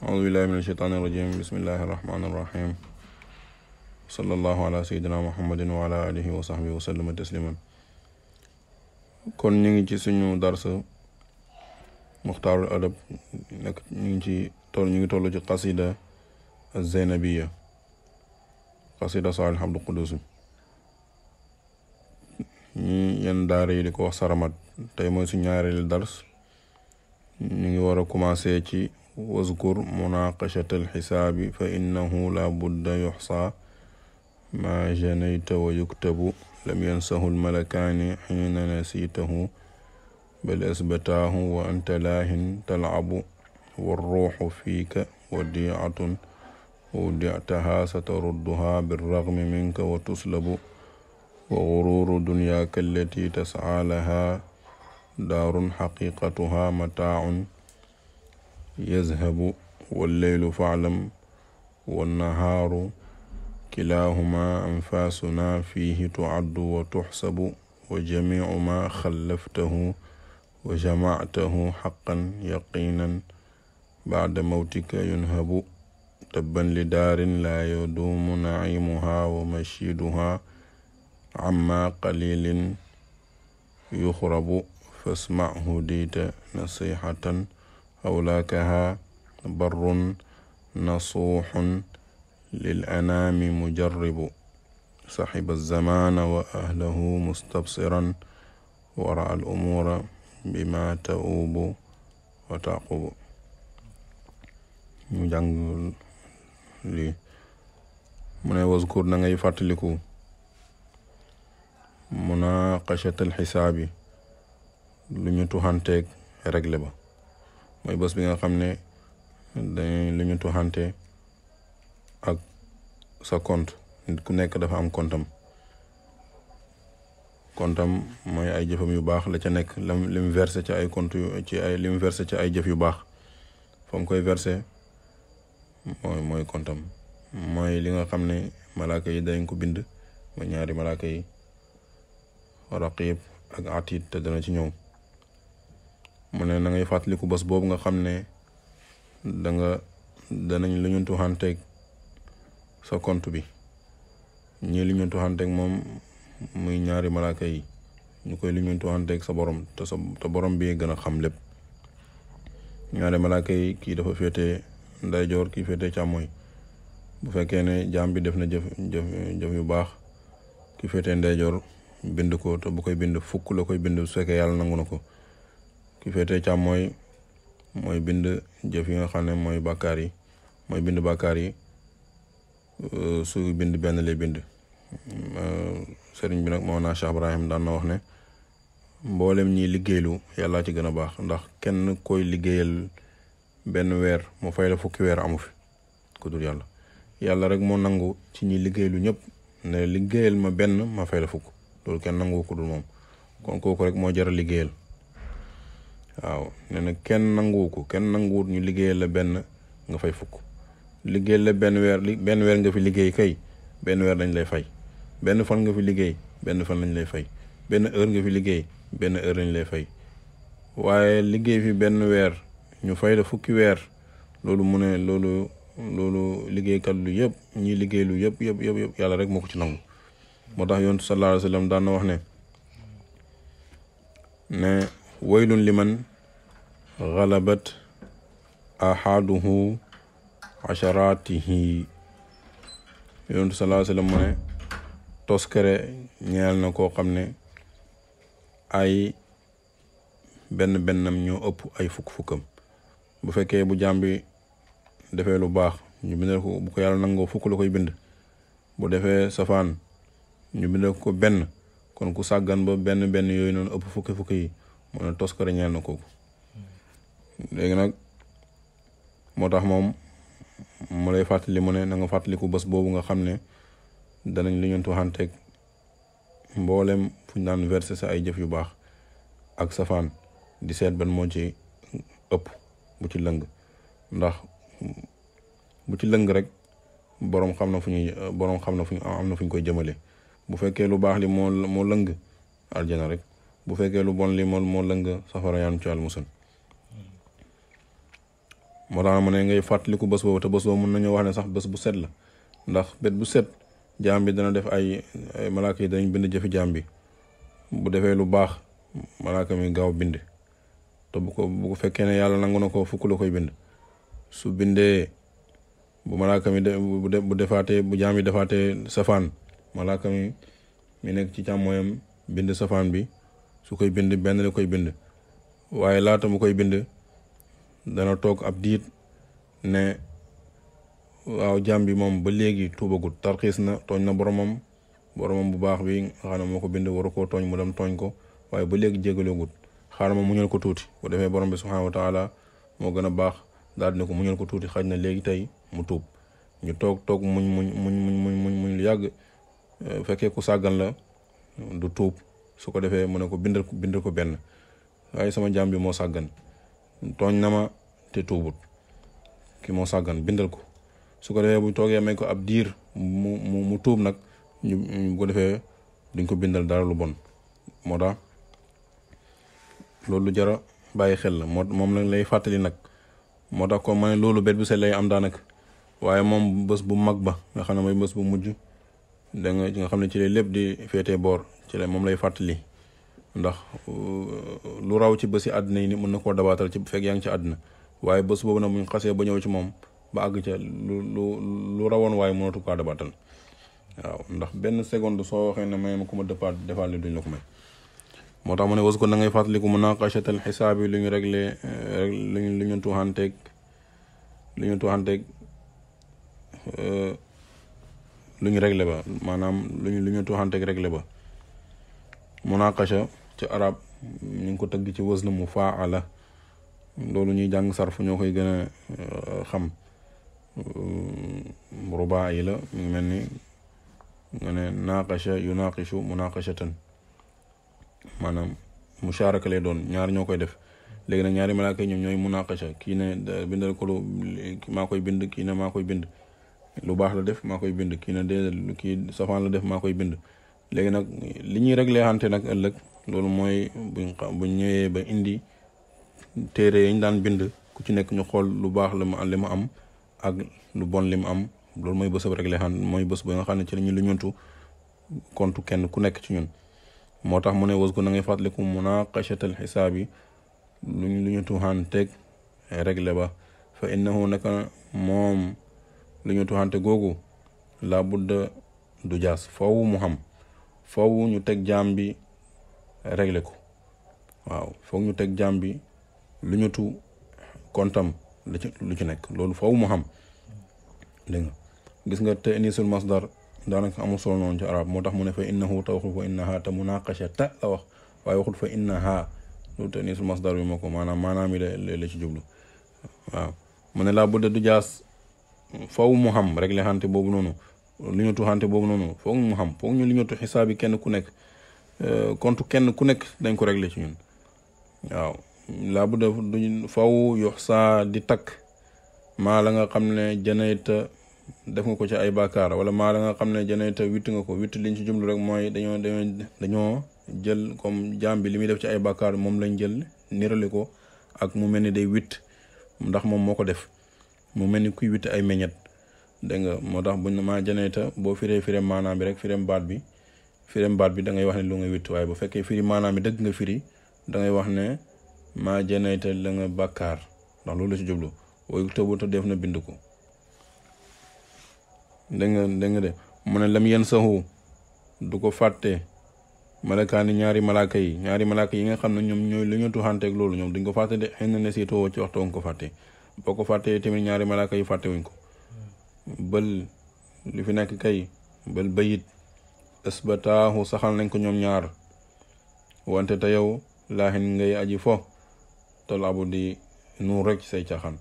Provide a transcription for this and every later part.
أعوذ بالله من الشيطان الرجيم بسم الله الرحمن الرحيم صلى الله على سيدنا محمد وعلى آله وصحبه وسلم تسليما kon ñu ngi ci suñu dars muxtaarul adab nag ñu ngi toll ci qasida az-Zeynabiya qasida Saalih Abdul Quddus ñi yenn daara yi di ko wax saramat tey mooy suñu ñaareelu dars ñu ngi war a commencé ci wazkur munaqashatal xisaabi fa innahu la budda yuxsa ma janayta wa yuktabu lam yansahu almalakaani xiina nasiitahu bal asbataahu wa anta laahin talcabu walruuxu fiika wadiicatun wudictahaa satarudduhaa birragmi minka wa tuslabu wa guruuru dunyaaka allati tascaa lahaa daarun xaqiiqatuhaa mataacun yazhabu walleylu faclam wannahaaru kilaahumaa anfaasunaa fiihi tucaddu wa tuxsabu wa jamiicu maa xallaftahu wa jamactahu xaqan yaqiinan bacda mawtika yunhabu tabban li daarin laa yaduumu naciimuhaa wa mashiiduhaa cammaa qaliilin yuxrabu fasmac hudiita nasixatan awlaakahaa barrun nasuuxun للأنام مجرب صاحب الزمان وأهله مستبصرا ورأى الأمور بما تؤوب وتعقب ñu jàng lii mu ne wazkur na ngay fàttaliku munaqashatal xisaabi lu ñu tuxanteeg réglé ba mooy bés bi nga xam ne dañ lu ñu tuxante ak sa compte nit ku nekk dafa am comptam mooy ay jëfam yu baax la ca nekk lim versé ci ay compte lim versé ci ay jëf yu baax fa mu koy versé mooy comptam mooy li nga xam ne malaaka yi dañ ko bind mooy ñaari malaaka yi raqib ak atid te dana ci ñëw mu ne na ngay fàttaliku bés boobu nga xam ne danañ lu ñu tuxanteeg sa compte bi ñii li ñu tuxanteeg moom muy ñaari malaaka yi ñu koy li ñu tuxanteeg sa borom te borom bi gën a xam lépp ñaari malaaka yi kii dafa féete ndeyjoor kii féete càmmooy bu fekkee ne jaam bi def na jëf yu baax ki féete ndeyjoor bind ko te bu koy bind fukk la koy bind su fekkee yàlla nangu na ko ki féete càmmooy mooy bind jëf yi nga xam ne mooy bàkkaar yi mooy bind bàkkaar yi su bind benn lay bind sëriñ bi nag moo naa Cheikh Ibrahim daan na wax ne mboolem ñi liggéeylu yàllaa ci gën a baax ndax kenn koy liggéeyal benn weer mu fay la fukki weer amu fi ku dul yàlla rek moo nangu ci ñi liggéeylu ñëpp ne liggéeyal ma benn ma fay la fukk loolu kenn nangu ku dul moom kon kooku rek moo jar a liggéeyal waaw nee na kenn nanguwut ñu liggéeyal la benn nga fay fukk liggéey la benn weer nga fi liggéey kay benn weer lañ lay fay benn fan nga fi liggéey benn fan lañ lay fay benn heure nga fi liggéey benn heure lañ lay fay waaye liggéey fi benn weer ñu fay la fukki weer loolu mu ne loolu liggéeykat lu yëpp ñi liggéey lu yëpp yàlla rek moo ko ci nangu moo tax yonent sallallahu alayhi wa sallam daan na wax ne waylun liman galabat ahaduhu asharaatihi yonent sallallahu alayhi wa sallam mu ne toskere ñeel na koo xam ne ay bennam ñoo ëpp ay fukk-fukkam bu fekkee bu jaam bi defee lu baax ñu bindal ko bu ko yàlla nangoo fukk la koy bind bu defee safaan ñu bindal ko benn kon ku sàggan ba benn yooyu noonu ëpp fukki yi mu ne toskere ñeel na kooku léegi nag moo tax moom mu lay fàttali mu ne na nga fàttaliku bés boobu nga xam ne danañ li ñu tuxanteeg mboolem fu ñu daan verser sa ay jëf yu baax ak safaan di seet ban moo ci ëpp bu ci lëng ndax bu ci lëng rek boroom xam na fu am na fu ñu koy jëmale bu fekkee lu baax li moo lëng aljana rek bu fekkee lu bon li moo lëng safara yaanu ci al musal moo tax mu ne ngay fàttaliku bés boobu te bés boobu mën nañoo wax ne sax bés bu set la ndax bés bu set jaam bi dana def ay malaaka yi dañ bind jëfi jaam bi bu defee lu baax malaaka mi gaaw bind te bu ko fekkee ne yàlla nangu na ko fukk la koy bind su bindee bu malaaka mi bu defaatee bu jaam bi defaatee safaan malaaka mi nekk ci càmmooyam bind safaan bi su koy bind benn la koy bind waaye laata mu koy bind dana toog ab diit ne waaw jaam bi moom ba léegi tuubagut tarxiis na tooñ na boromam bu baax bi nga xam ne moo ko bind waru koo tooñ mu dem tooñ ko waaye ba léegi jégaloogut xaaral ma muñal ko tuuti bu defee borom bi subhaanahu wa taala moo gën a baax daal dina ko muñal ko tuuti xaj na léegi tey mu tuub ñu toog muñ lu yàgg fekkee ku sàggan la du tuub su ko defee mu ne ko bindal ko benn waaye sama jaam bi moo sàggan tooñ na ma te tuubut ki moo sàggan bindal ko su ko defee bu toogee may ko ab diir mu tuub nag ñu bu ko defee duñ ko bindal dara lu bon moo tax loolu lu jara bàyyi xel la moom lañ lay fàttali nag moo tax ko ma ne loolu bet bu set lay am daanaka waaye moom bés bu mag ba nga xam ne mooy bés bu mujj da nga xam ne ci lay lépp di féetee boor ci lay moom lay fàttali ndax lu raw ci bési àddina yi ni mën na koo dabaatal ci fekk yaa ngi ci àddina waaye bés boobu nag buñ xasee ba ñëw ci moom ba àgg ca lu rawoon waaye mënatu kaa dabaatal waaw ndax benn seconde soo waxee ne may ma ku ma defaat li duñ la ko may moo tax mu ne was ko na ngay fàttaliku munaqashatal xisaab yi lu ñu réglé lu ñu tuuxanteeg lu ñu réglé ba maanaam lu ñu tuuxanteeg réglé ba munaqasha ci arab ñu ngi ko tëgg ci wazn mufaala loolu ñuy jàng sarfu ñoo koy gën a xam rubaa yi la mu ngi mel ni nga ne naaqasha yunaqishu munaqashatan maanaam musharaka lay doon ñaar ñoo koy def léegi nag ñaari malaaka yi ñoom ñooy munaqasha kii ne bindal ko lu maa koy bind kii ne maa koy bind lu baax la def maa koy bind kii ne déedéet kii safaan la def maa koy bind léegi nag li ñuy réglé xante nag ëllëg loolu mooy buñ ñëwee ba indi téere yi ñu daan bind ku ci nekk ñu xool lu baax li mu am ak lu bon li mu am loolu mooy bés bu réglé xante mooy bés ba nga xam ne ci la ñu lu ñuntu kontu kenn ku nekk ci ñun moo tax mu ne was ko na ngay fàttaliku munaqashatal xisaab yi lu ñu tuuxanteeg réglé ba fa innahu naka moom lu ñu tuuxante googu la budda du jaas foofu mu xam foofu ñu teg jaam bi réglé ko waaw foog ñu teg jaam bi lu ñu tu kontam lu ci nekk loolu foofu mu xam dégg nga gis nga te inisul masdar daanaka amul solo noonu ci arab moo tax mu ne fa innahu te waxul fa innaha te munaqasha ta la wax waaye waxul fa innaha loolu te inisul masdar bi moo ko maanaam yi la ci jublu waaw mu ne laa budda du jaas foofu mu xam réglé xante boobu noonu li ñu tuxante boobu noonu foog mu xam foog ñu li ñu tu xisaab yi kenn ku nekk compte kenn ku nekk dañ ko réglé ci ñun waaw laa bu def duñ faw yox saa di takk maa la nga xam ne janayta def nga ko ci ay bàkkaar wala maa la nga xam ne janayta witt nga ko witt liñ ci jublu rek mooy dañoo jël comme jaam bi li muy def ci ay bàkkaar moom lañ jël nirale ko ak mu mel ni day witt ndax moom moo ko def mu mel ni kuy witt ay meññet dégg nga moo tax buñ maa janayta boo firee maanaam bi rek firem baat bi da ngay wax ne lu nga witt waaye bu fekkee firi maanaam bi dëgg nga firi da ngay wax ne maa janayta la nga bàkkaar ndax loolu la ci jublu waaye tëbu te def na bind ko dégg nga de mu ne lam yen saxu du ko fàtte malakaani ñaari malaaka yi nga xam ne ñoom ñooy lu ñu tuxanteeg loolu ñoom duñ ko fàtte de xëy na ne si too ci waxtu nga ko fàtte boo ko fàttee tamit ñaari malaaka yi fàtte wuñ ko bël li fi nekk kay bël bayit asbataahu saxal nañ ko ñoom ñaar wante te yow laaxin ngay aji fo tol abu di nuur rek ci say caaxaan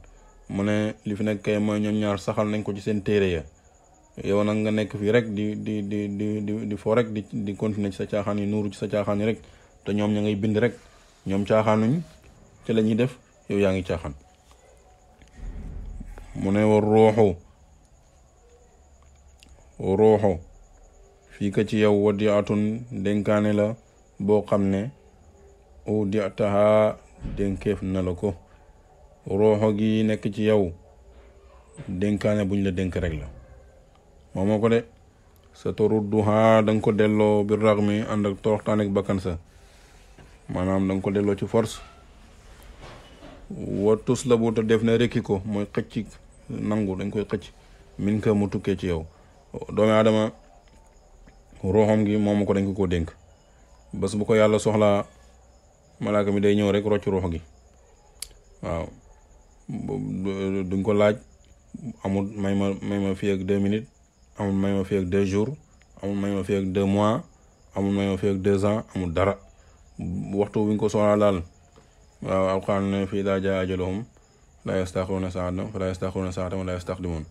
mu ne li fi nekk kay mooy ñoom ñaar saxal nañ ko ci seen téere ya yow nag nga nekk fii rek di fo rek di continuer ci sa caaxaan yi nuuru ci sa caaxaan yi rek te ñoom ña ngay bind rek ñoom caaxaanuñ ci la ñuy def yow yaa ngi caaxaan mu ne war ruuxu fii ka ci yow wadiatun dénkaane la boo xam ne uditaha dénkeef na la ko ruuxo gi nekk ci yow dénkaane buñ la dénk rek la moo ko de sa tarudduha da nga ko delloo bi raxmi ànd ak toroxtaan ak bakkan sa maanaam da nga ko delloo ci force wa tuslabu te def na rekki ko mooy xëcc nangu dañ koy xëcc min ka mu tukkee ci yow doomi aadama ruuxam gi moomu ko dañ ko dénk bés bu ko yàlla soxlaa malaaka mi day ñëw rek rocc ruux gi waaw duñ ko laaj amul may ma fii ak 2 minutes amul may ma fii ak 2 jours amul may ma fii ak 2 mois amul may ma fii ak 2 ans amul dara waxtu buñ ko soxlaa daal waaw alquran ne fii daa jaa ajaluhum laa yastaxiruuna saatan falaa yastaxiruuna saatan wala yastaqdimuun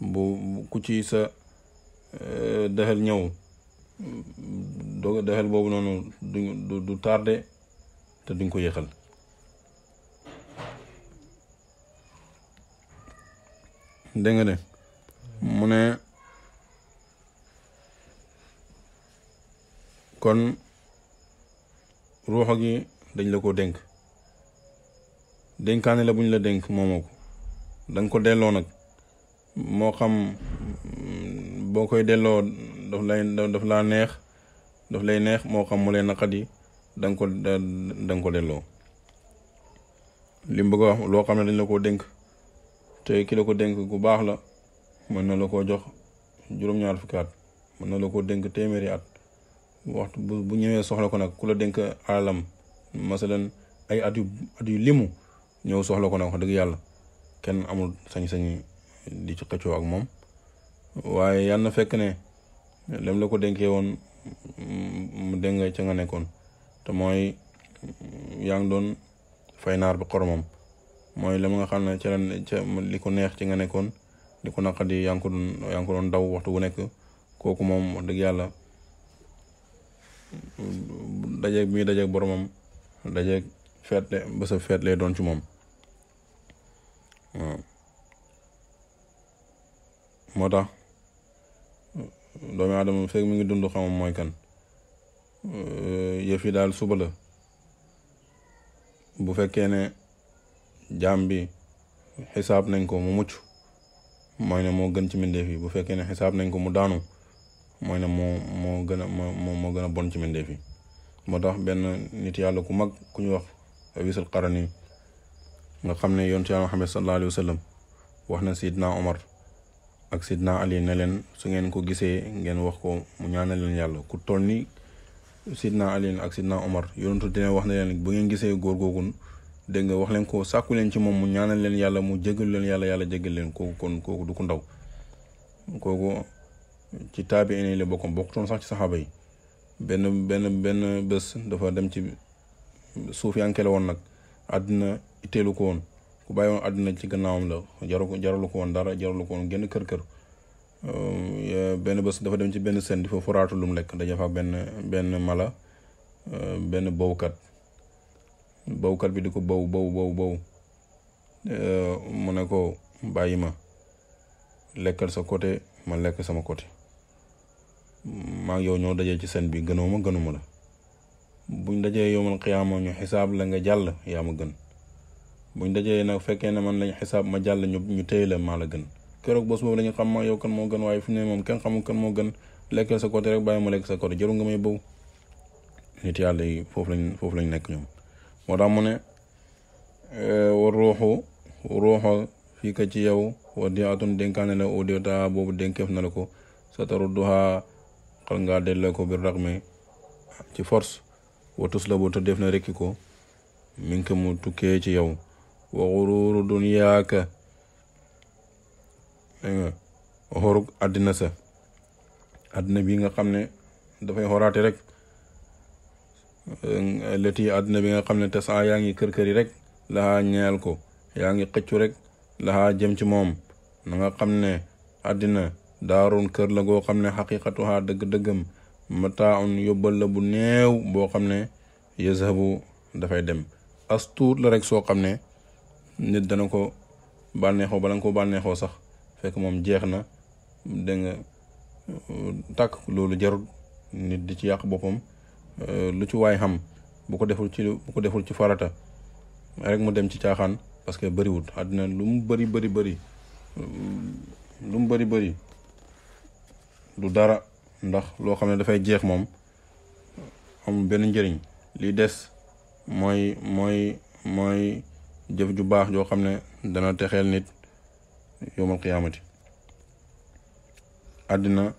bu ku ci sa dexel ñëw dexel boobu noonu du tardé te duñ ko yéexal dégg nga de mu ne kon ruuxa gi dañ la ko dénk dénkaane la buñ la dénk moomoo ko danga ko delloo nag moo xam boo koy delloo daf laa neex daf lay neex moo xam mu lay naqadi danga ko delloo li mu bëgg a wax loo xam ne dañ la ko dénk te ki la ko dénk ku baax la mën na la koo jox juróom-ñaar fukki at mën na la koo dénk téeméeri at waxtu bu ñëwee soxla ko nag ku la dénk alalam masalan ay at yu limu ñëw soxla ko nag wax dëgg yàlla kenn amul sañ-sañ di ci xëccoo ak moom waaye yàlla na fekk ne lem la ko dénkee woon mu dénk ca nga nekkoon te mooy yaa ngi doon fay naar bi xoromam mooy la nga xam ne ca li ko neex ci nga nekkoon li ko naqadi yaa ngi ko doon daw waxtu bu nekk kooku moom wax dëgg yàlla dajeeg bi muy dajeeg boromam dajeeg feet ba sa feet lay doon ci moom waaw moo tax doomi aadama fekk mi ngi dund xamam mooy kan yëf yi daal suba la bu fekkee ne jaam bi xisaab nañ ko mu mucc mooy ne moo gën ci mbindeef yi bu fekkee ne xisaab nañ ko mu daanu mooy ne moo gën a bon ci mbindeef yi moo tax benn nit yàlla ku mag ku ñu wax Awisul Qarani nga xam ne yonent Yàlla Muhammad sallallahu alayhi wa sallam wax na Sidna Omar ak Sidna Ali ne leen su ngeen ko gisee ngeen wax ko mu ñaanal leen yàlla ku toll ni Sidna Ali ak Sidna Omar yonentu dina wax ne leen bu ngeen gisee góor googu dégg nga wax leen ko sàkku leen ci moom mu ñaanal leen yàlla mu jégal leen yàlla jégal leen kooku du ko ndaw kooku ci taabiin la bokkutoon sax ci saxaaba yi benn bés dafa dem ci suuf yanke la woon nag àddina itteelu ko woon ku bàyyi woon àddina ci gannaawam la jaralu ko woon dara jaralu ko woon genn kër benn bés dafa dem ci benn seen di fa foraatu lu mu lekk daja fa benn mala benn bowkat bi di ko bow mu ne ko bàyyi ma lekkal sa côté ma lekk sama côté maa ngi yow ñoo dajee ci seen bi gënuma la buñ dajee yowmal xiyaama ñu xisaab la nga jàll yaa ma gën buñ dajee nag fekkee ne man lañ xisaab ma jàll ñu téye la maa la gën keroog bés boobu la ñu xam ma yow kan moo gën waaye fu ne moom kenn xamul kan moo gën lekkal sa côté rek bàyyi ma lekk sa côté jarul nga may bow nit yàlla yi foofu lañ nekk ñoom moo tax mu ne war ruuxo fii ka ci yow wa di atun dénkaane la audiota boobu dénkeef na la ko sa tarudduha xal ngaa delloo ko bir raxme ci force watus la boo te def na rekki ko mi ngi ko mu tukkee ci yow wa xururu dunyaaka xorug àddina sa àddina bi nga xam ne dafay xoraate rek leti àddina bi nga xam ne te saa yaa ngi kër yi rek laxaa ñeel ko yaa ngi xëccu rek laxaa jëm ci moom na nga xam ne àddina daarun kër la goo xam ne xaqiqatuha dëgg-dëggam mataaun yóbbal la bu néew boo xam ne yazhabu dafay dem as tuut la rek soo xam ne nit dana ko bànneexoo bala nga ko bànneexoo sax fekk moom jeex na dégg nga tàkk loolu jarul nit di ci yàq boppam lu ci waay xam bu ko deful ci farata rek mu dem ci caaxaan parce que bëriwut àddina lu mu bëri du dara, ndax loo xam ne dafay jeex moom amul benn njëriñ. li des mooy jëf ju baax joo xam ne dana texeel nit yawmal qiyaamati. àddina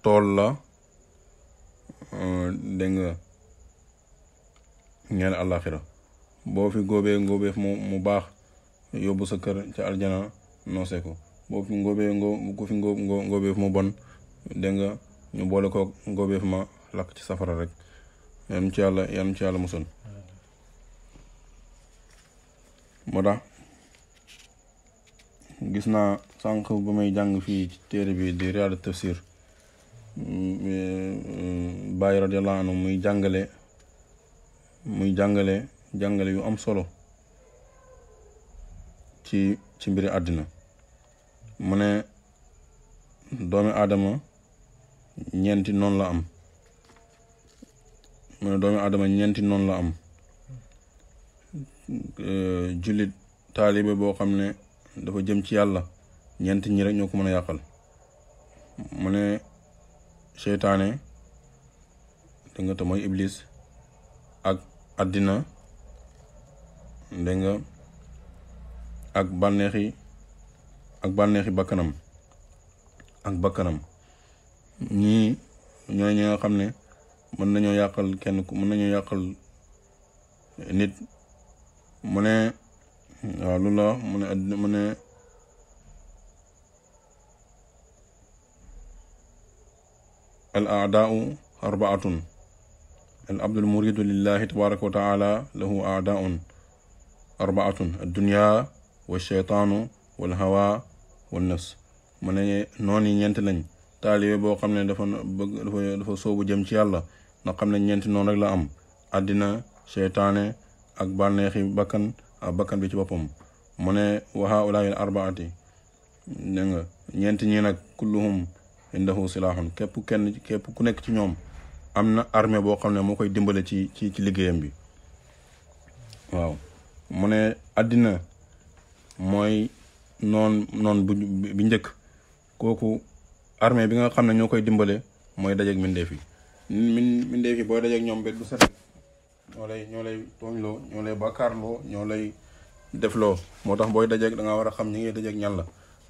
tool la dégg nga ñeel àllaaxira. boo fi ngóobeef mu baax yóbbu sa kër ca aljana noose ko. boo fi ngóobeef mu bon dégg nga ñu boole ko ngóobeef ma lakk ci safara rek. yan ci yàlla musal. moo tax gis naa sànq ba may jàng fii ci téere bi di Riyaadu Tafsir Baay radiyallahu anhu muy jàngale yu am solo ci mbiri àddina. mu ne doomi aadama ñeenti noonu la am. jullit taalibe boo xam ne dafa jëm ci yàlla ñeent ñi rek ñoo ko mën a yàqal. mu ne seytaane dégg nga te mooy iblis ak àddina dégg nga ak bànneexi bakkanam ñii ñooy ñi nga xam ne mën nañoo yàqal nit. mu ne waaw lu la mu ne al aadaau arbaatun al abdul muridu lillahi tabaraka wa taala lahu aadaun arbaatun addunya wa sheytaanu wal hawa wal nafs. mu ne noonu yi ñeent lañ. taalibe boo xam ne dafa soobu jëm ci yàlla na xam ne ñeenti noonu rek la am: àddina, seytaane ak bànneexi bakkan bi ci boppam. mu ne wa haulaa'il arbaati dégg nga ñeenti ñi nag kulluhum indahu silahun képp ku nekk ci ñoom am na armée boo xam ne moo koy dimbale ci liggéeyam bi. waaw mu ne àddina mooy noon bi njëkk. kooku armée bi nga xam ne ñoo koy dimbale mooy dajeeg mindeef yi. mindeef yi booy dajeeg ñoom bet bu set ñoo lay tooñloo, ñoo lay bàkkaarloo, ñoo lay defloo. moo tax booy dajeeg da nga war a xam ñi ngay dajeeg ñan la.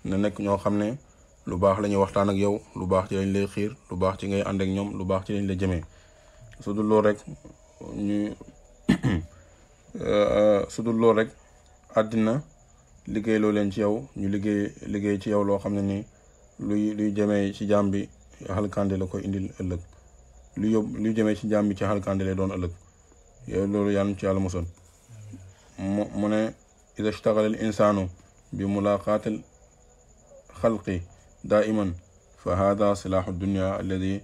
na nekk ñoo xam ne lu baax la ñuy waxtaan ak yow, lu baax ci lañ lay xiir, lu baax ci ngay ànd ak ñoom, lu baax ci lañ la jëmee. su dul loolu rek àddina liggéey loo leen ci yow, ñu liggéey ci yow loo xam ne nii luy jëmee ci jaam bi xalkande la koy indil ëllëg. luy jëmee ci jaam bi ci xalkande lay doon ëllëg. yow loolu yàlla ci yàlla mosoon. mu ne ida ishtaghala al insaanu bi mulaqaatil xalqi daiman fa hada silaahu dunya alladi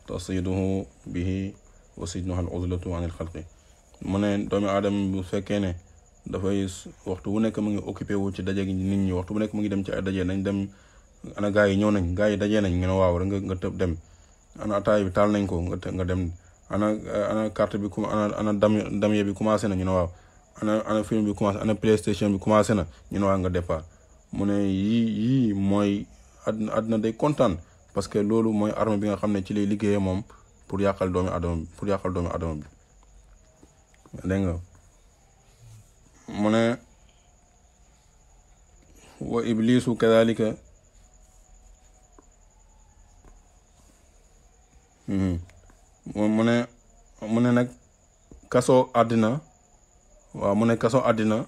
tasiduhu bihi wa sijnuha al uzlatu an il xalqi. mu ne doomi aadama bu fekkee ne dafay waxtu bu nekk mu ngi occupé wu ci daje nit ñi, waxtu bu nekk mu ngi dem ci ay daje, nañ dem, ana gaa yi ñëw nañ, gaa yi dajee nañ, nga ne waaw rek nga tëb dem. ana ataay bi taal nañ ko nga dem. ana carte bi ana damier bi commencé na, ñu ne waaw. ana film bi commencé, ana PlayStation bi commencé na, ñu ne waaw nga départ. mu ne yii mooy àdduna day kontaan, parce que loolu mooy arme bi nga xam ne ci lay liggéeyee moom pour yàqal doomi adama bi. dégg nga mu ne wa iblisu kadhalika mu ne nag kaso àddina. waaw mu ne kaso àddina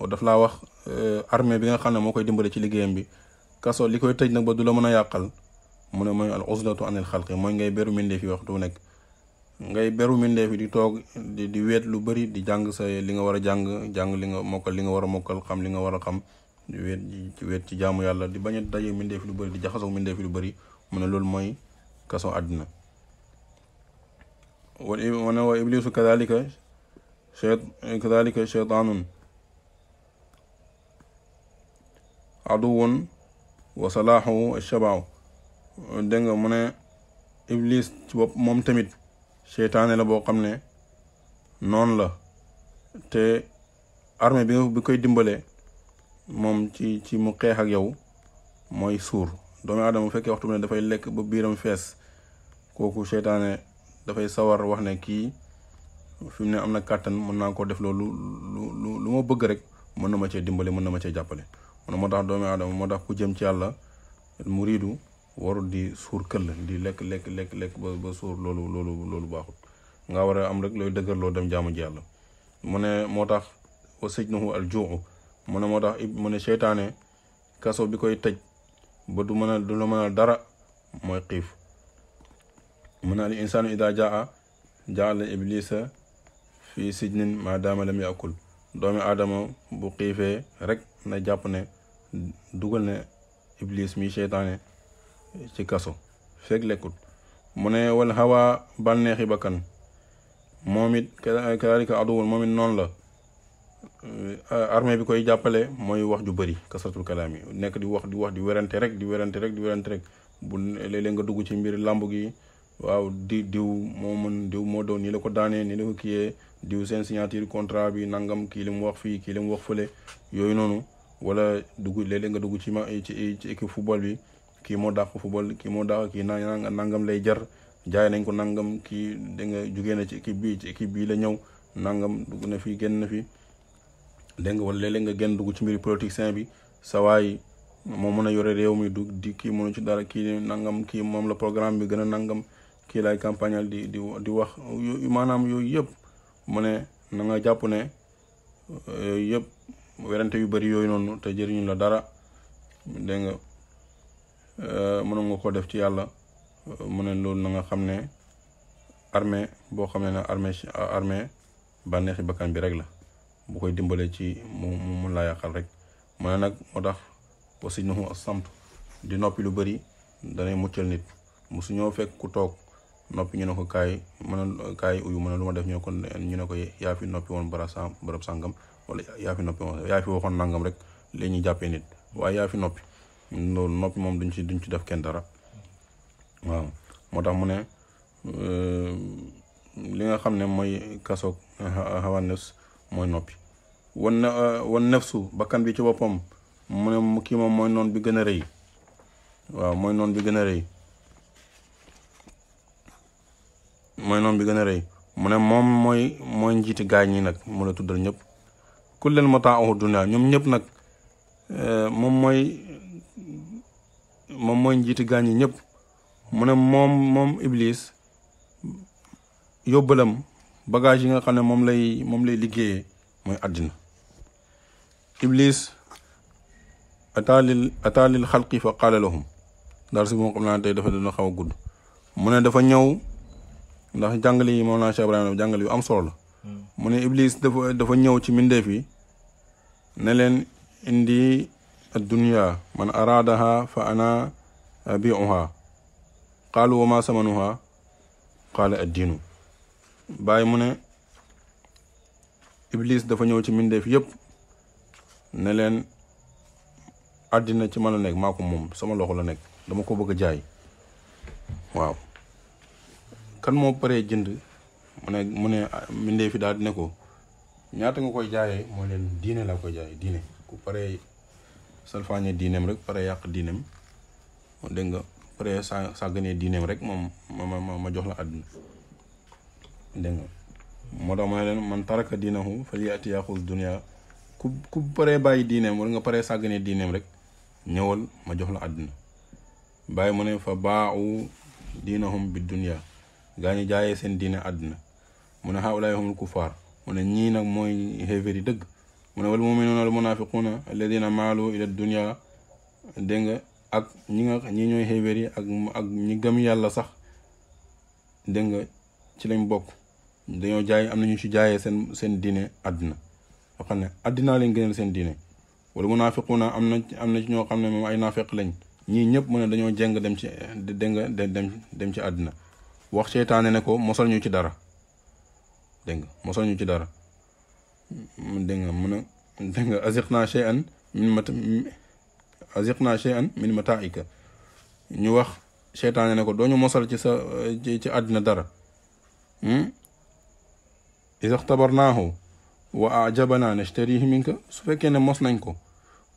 daf laa wax armée bi nga xam ne moo koy dimbale ci liggéeyam bi. kaso li koy tëj nag ba du la mën a yàqal mu ne mooy al uzlatu anil xalqi, mooy ngay beru mindeef yi waxtu nekk. ngay beru mindeef yi di toog di weet lu bëri, di jàng sa li nga war a jàng li nga mokkal, li nga war a mokkal, xam li nga war a xam, di weet ci jaamu yàlla, di bañ a daje mindeef lu bëri, di jaxasoo mindeef lu bëri. mu ne loolu mooy kaso àddina. mu ne wa iblisu kadhalika shaytaanun aduwwun wa salaahu ashabaaw. dégg nga mu ne iblis ci bopp moom tamit seytaane la boo xam ne noonu la, te armée bi koy dimbale moom ci mu xeex ak yow mooy suur. doomu aadama bu fekkee waxtu ne dafay lekk ba biiram fees kooku seytaane dafay sawar wax ne kii fi mu ne am na kàttan mën naa koo def loolu lu ma bëgg rek mën na ma cee dimbale mën na ma cee jàppale. moo tax doomu aadama moo tax ku jëm ci yàlla muriidu warul di suur këll di lekk ba suur loolu baaxut. nga war a am rek looy dëgërloo dem jaamu ji yàlla. mu ne moo tax wa sijnuhu al juu mu ne moo tax mu ne seytaane kaso bi koy tëj ba du la mënal dara mooy xiif. mu ne al insaanu ida jaa jaala iblisa fi sijnin ma daama lam yakul. doomi aadama bu xiifee rek na jàpp ne dugal ne iblis mi seytaane ci kaso fekk lekkut. mu ne wal hawa bànneexi bakkan moom it kadalika aduwul moom it noonu la. armée bi koy jàppale mooy wax ju bëri kasratul kalaam yi nekk di wax di werante rek bu léeg-léeg nga dugg ci mbir làmb gi waaw diw moo doon nii la ko daanee nii la ko kiyee diw seen signature contrat bi nangam kii li mu wax fii kii li mu wax fële yooyu noonu. wala léeg-léeg nga dugg ci équipe football bi kii moo dàq football kii moo dàq kii nangam lay jar jaay nañ ko nangam kii da nga jugee na ci équipe bii la ñëw nangam dugg na fi génn na fi dégg nga. wala léeg-léeg nga génn dugg ci mbiri politicien bi sa waay moo mën a yore réew mi di kii mënu ci dara kii nangam kii moom la programme bi gën a nangam kii lay campagnal di wax maanaam yooyu yëpp. mu ne na nga jàpp ne yooyu yëpp werante yu bëri yooyu noonu te jëriñu la dara dégg nga mënoon nga ko def ci yàlla. mu ne loolu na nga xam ne armée boo xam ne armée bànneexi bakkan bi rek la bu koy dimbale ci mu laa yàqal rek. mu ne nag moo tax aussi nu samt di noppi lu bëri danay muccal nit. musu ñoo fekk ku toog noppi ñu ne ko kaay uyu mu ne lu ma def ñu ne ko yaa fi noppi woon barab sàngam wala yaa fi noppi woon yaa fi waxoon nangam rek li ñuy jàppee nit waaye yaa fi noppi. loolu noppi moom duñ ci def kenn dara. waaw moo tax mu ne li nga xam ne mooy kasoog hawa nafs mooy noppi. wan nafsu bakkan bi ci boppam mu ne kii moom mooy noon bi gën a rëy. waaw mooy noon bi gën a rëy. mu ne moom mooy njiiti gaay ñi nag mu la tuddal ñëpp. kullal mataahu dunya ñoom ñëpp nag moom mooy njiiti gaay ñi ñëpp. mu ne moom iblis yóbbalam bagage yi nga xam ne moom lay liggéeyee mooy àddina. iblis ataalil xalqi fa qaala lahum dar si moom xam naa tey dafa dina xaw a gudd. mu ne dafa ñëw ndax jàngale yi moom naa Cheikh Ibrahima jàngale yu am solo la. mu ne iblis dafa ñëw ci mbindeef yi ne leen indi ad-dunya man araadaha fa ana abiuha qaalu wa ma samanuha qaala ad-diinu. bàyyi mu ne iblis dafa ñëw ci mbindeef yëpp ne leen àddina ci man la nekk maa ko moom sama loxo la nekk dama ko bëgg a jaay. waaw kan moo paree jënd mu ne mbindeef yi daal di ne ko ñaata nga koy jaayee moo leen diine laa koy jaayee diine. ku paree salfaañe diineem rek pare yàq diineem dégg nga pare sàgganee diineem rek moom ma jox la àdduna dégg nga. moo tax ma ne leen man taraka diinahu falyati yaxuz dunya ku paree bàyyi diineem wala nga paree sàgganee diineem rek ñëwal ma jox la àdduna. bàyyi mu ne fa baau diinahum bi dunya gaa ñi jaayee seen diine àdduna. mu ne haulaay humul kufaar mu ne ñii nag mooy xéeféer yi dëgg. mu ne wal muminuuna wal munafiquuna alladina maalu ila dunya dégg nga ak ñi ñooy xéeféer yi ak ñi gëm yàlla sax dégg nga ci lañ bokk. dañoo jaay am nañu ci jaayee seen diine àdduna yoo xam ne àddinaa lañ gënal seen diine. wala munafiquuna am na ci ñoo xam ne moom ay naafeq lañ. ñii ñëpp mu ne dañoo jeng dem ci dégg nga dem ci àddina. wax seytaane ne ko mosal ñu ci dara dégg nga mosal ñu ci dara dégg nga mun a dégg nga aziqna shay'an min mata'ika ñu wax seytaane ne ko doo ñu mosal ci àddina dara. iza xtabarnaahu wa ajabana nashtarihi minka su fekkee ne mos nañ ko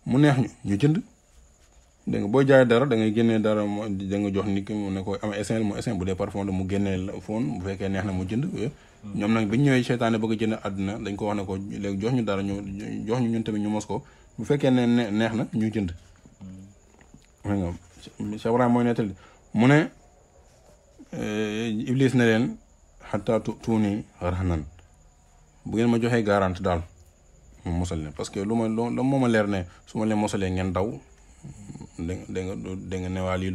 mu neex ñu jënd dégg nga boo jaay dara da ngay génnee dara da nga jox nit ki mu ne ko am essayel mu essayel bu dee parfum mu génnee foon bu fekkee neex na mu jënd ñoom nag bi ñu ñëwee seytaane bëgg a jënd àdduna dañ ko wax ne ko léegi jox ñu dara ñu jox ñu ñun tamit ñu mos ko bu fekkee ne neex na ñu jënd nga Cheikh Ibrahima mooy nettali mu ne Iblis ne leen xataa tuuni rahnan bu ngeen ma joxee garanti daal ma mosal leen parce que lu moo ma leer ne su ma leen mosalee ngeen daw da nga ne waa lii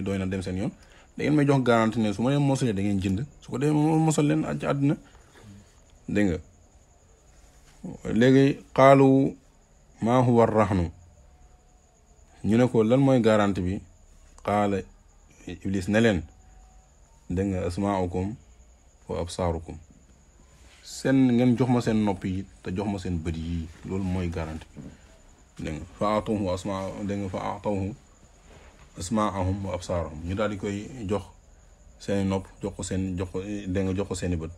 doy na dem seen yoon da ngeen may jox garanti ne su ma leen mosalee da ngeen jënd su ko defee ma mosal leen ci àdduna dégg nga léegi xaalu maa huwa rahnu ñu ne ko lan mooy garanti bi xaala Iblis ne leen dégg nga asmaaukum wa absaarukum seen ngeen jox ma seen nopp yi te jox ma seen bët yi loolu mooy garanti bi dégg nga fa atawhu asmaa dégg nga fa atawhu asmaahum wa absaarahum ñu daal di koy jox seeni nopp jox ko dégg nga jox ko seeni bët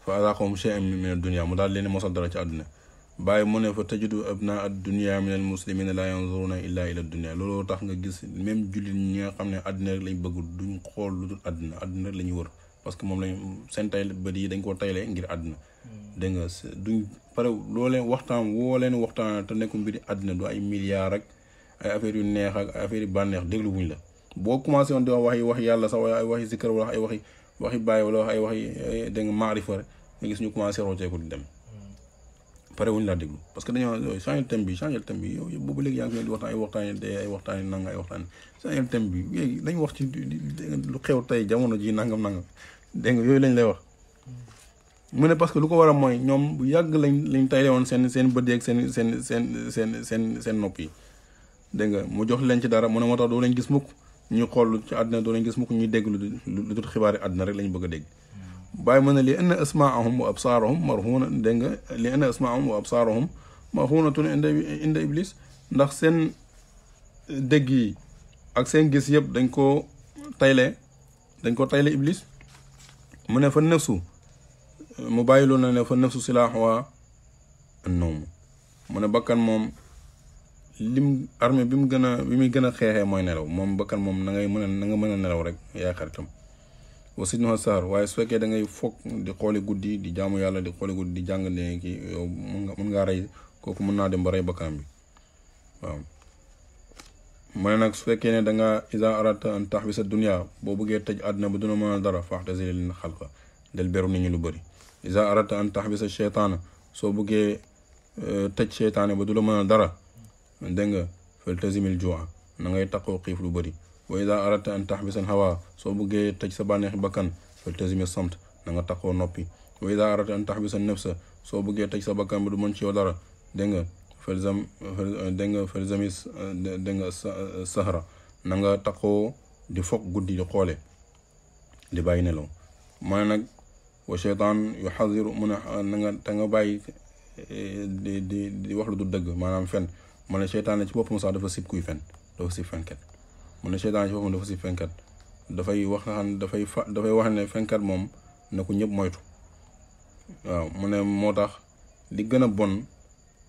fa azaaqahum shay'an min ad-dunya mu daal leen mosal dara ci àdduna bàyyi mu ne fa tajidu abnaa ad-dunya min al-muslimina la yanzuruna illa ila ad-dunya looloo tax nga gis même jullit ñi nga xam ne àdduna rek lañ bëgg duñ xool lu dul àdduna rek la ñuy wër parce que moom lañ seen tay bët yi dañ koo taylee ngir àdduna dégg nga duñ pare loo leen waxtaan te nekku mbiri àdduna du ay milliards rek ay affaires yu neex ak ay affaires yu bànneex déglu wuñ la boo commencé woon di wax yàlla sax wala ay waxi zikkar wala ay waxi bàyyi wala ay waxi dégg nga maarifa rek nga gis ñu commencé rooteeku di dem pare wuñ laa déglu parce que dañoo changé thème bi yow boobu léegi yaa ngi di waxtaan ay waxtaan nanga ay waxtaan changé thème bi léegi lañ wax ci lu xew tey jamono ji nangam dégg nga yooyu lañ lay wax mu ne parce que lu ko war a mooy ñoom bu yàgg lañ tayle woon seen bët ak seen nopp yi dégg nga mu jox leen ci dara mu ne moo tax doo leen gis mukk ñu xool ci àdduna doo leen gis mukk ñuy dégg lu dul xibaari àdduna rek lañ bëgg a dégg bàyyi mën na li anna asmaahum wa absaarahum marhuuna dégg nga li anna asmaahum wa absaarahum marhuunatun inda iblis ndax seen dégg yi ak seen gis yëpp dañ ko tayle iblis mu ne fa nafsu mu bàyyi loolu ne fa nafsu silaahuhaa an-nawm mu ne bakkan moom armée bi muy gën a xeexee mooy nelaw moom bakkan moom na nga mën a nelaw rek yaay xaritam wasitnoa sar waaye su fekkee da ngay foog di xoole guddi di jaamu yàlla di xoole guddi di jàng ne ki yow mun ngaa rey kooku mën naa dem ba rey bakkanam bi waaw mu ne nag su fekkee ne da nga isa arata an tahbisa dunya boo bëggee tëj àdduna ba duna mën a dara fa'tazilil xalqa del beru nit ñi lu bëri isa arata an tahbisa sheytaana soo bëggee tëj sheytaane ba du la mën a dara dégg nga faltazimil ju'a na ngay taqoo xiif lu bëri wa ida arata an tahbisa hawa soo bëggee tëj sa bànneexi bakkan faltazimi samt na nga taqoo noppi wa ida arata an tahbisa nafsa soo bëggee tëj sa bakkan ba du mën ci yow dara dégg nga falzami dégg nga sahra na nga taqoo di foog guddi di xoole di bàyyi nelaw mu ne nag wa cheytaan yuhadiru mu ne na nga te nga bàyyi di wax lu du dëgg maanaam fen mu ne cheytaan ci boppam sax dafa sib kuy fen dafa sib fenkat mu ne cheytaan ci boppam dafa sib fenkat dafay wax ne fenkat moom na ko ñëpp moytu waaw mu ne moo tax li gën a bon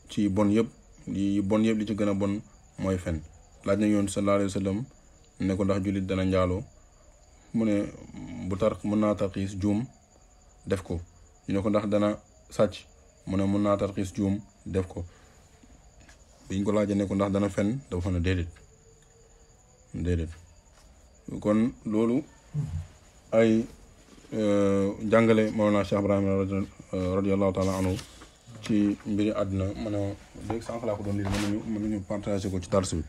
ci bon yëpp li ci gën a bon mooy fen laaj na yoon sallallahu alayhi wa sallam ne ko ndax jullit dana njaaloo mu ne mën naa tarxiis juum def ko ñu ne ko ndax dana sàcc mu ne mën naa tarxiis juum def ko biñ ko laajee ne ko ndax dana fen dafa ne déedéet kon loolu ay jàngale Mawlana Cheikh Ibrahima radiyallahu taala anhu ci mbiri àdduna ma ne léegi sànq laa ko doon lire mën nañu partager ko ci dars bi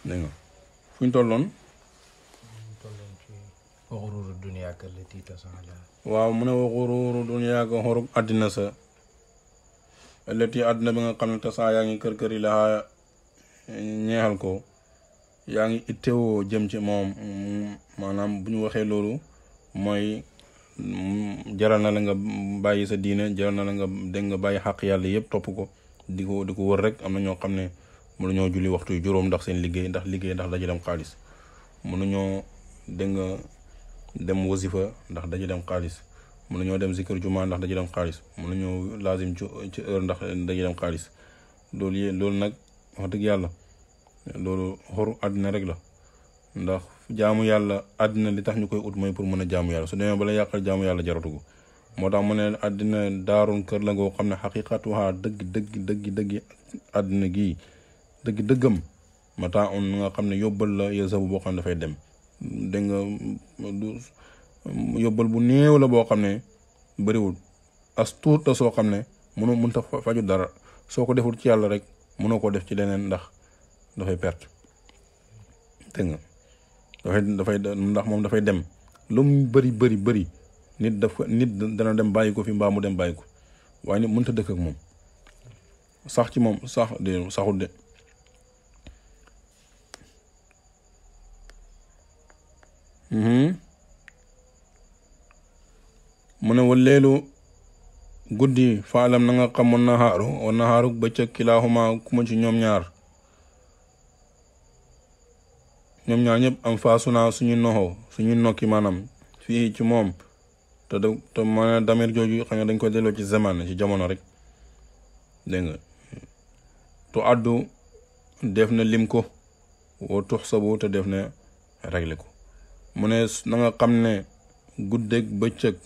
dégg nga fu ñu tolloon waxuruuru duniyaa ka lati tasaala waaw mu ne waxuruuru duniyaa ka xorub àddina sa lati àddina bi nga xam ne tasaa yaa ngi kër yi la ñeexal ko yaa ngi ittewoo jëm ci moom maanaam bu ñu waxee loolu mooy jaral na la nga bàyyi sa diine jaral na la nga dégg nga bàyyi xàq yàlla yëpp topp ko di ko wër rek am na ñoo xam ne mënuñoo julli waxtu yu juróom ndax seen liggéey ndax daje dem xaalis mënuñoo dégg nga dem wasifa ndax daje dem xaalis mun nañoo dem zikr juma ndax dañuy dem xaalis mun nañoo lazim ci heure ndax dañuy dem xaalis loolu nag wax dëgg yàlla loolu xoru àddina rek la ndax jaamu yàlla àddina li tax ñu koy ut mooy pour mën a jaamu yàlla su demee bala yàqal jaamu yàlla jaratu ko moo tax mu ne àddina daarun kër la ngoo xam ne xaqiqatuha dëgg àddina gii dëggam mataa on nga xam ne yóbbal la yësabu boo xam ne dafay dem dégg nga yóbbal bu néew la boo xam ne bëriwul as tuut la soo xam ne mënta faju dara soo ko deful ci yàlla rek mënoo ko def ci leneen ndax dafay perte dégg nga dafay ndax moom dafay dem lu mu bëri nit dana dem bàyyi ko fi mbaa mu dem bàyyi ko waaye nit mënta dëkk ak moom sax ci moom saxul de mu ne waleelu guddi faalam na nga xam wa naxaaru bëccëg kilaahuma kuma ci ñoom ñaar ñëpp am faasuna suñu noxo suñu nokki maanaam fii ci moom te ma damir jooju xam nga dañ ko delloo ci zaman ci jamono rek dégg nga tu addu def na lim ko wa tux sabu te def na réglé ko mu ne na nga xam ne guddeeg bëccëg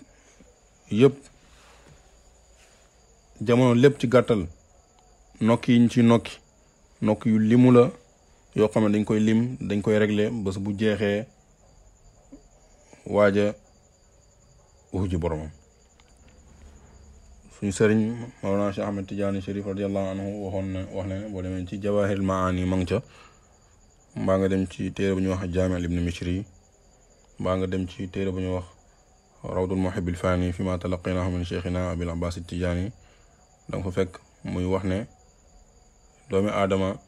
yëpp jamono lépp ci gàttal nokki yi ñu ci nokki yu limu la yoo xam ne dañ koy lim dañ koy réglé bés bu jeexee waaja uji boromam suñu sëriñ Mawlana Cheikh Ahmed Tidiane Chérif radiyallahu anhu wax ne boo demee ci Jawahirul Maani ma ngi ca mbaa nga dem ci téere bu ñuy wax Jaami' ibn Mishri mbaa nga dem ci téere bu ñuy wax Rawdul Muhibbil Fani fi ma talaqinahu min Cheikhina Abil Abbas Tidiane danga fa fekk muy wax ne doomi aadama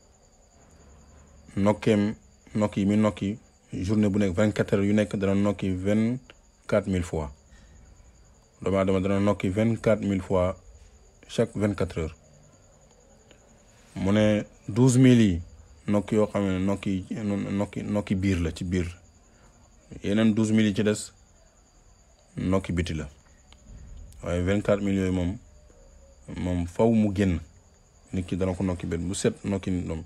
nokki mi nokki journée bu nekk 24 heures yu nekk dana nokki 24 000 fois doomu aadama dana nokki 24 000 fois chaque 24 heures mu ne 12 000 yi nokki yoo xam ne nokki biir la ci biir yeneen 12 000 yi ci des nokki biti la waaye 24 000 yooyu moom faw mu génn nit ki dana ko nokki bet bu set nokki doomu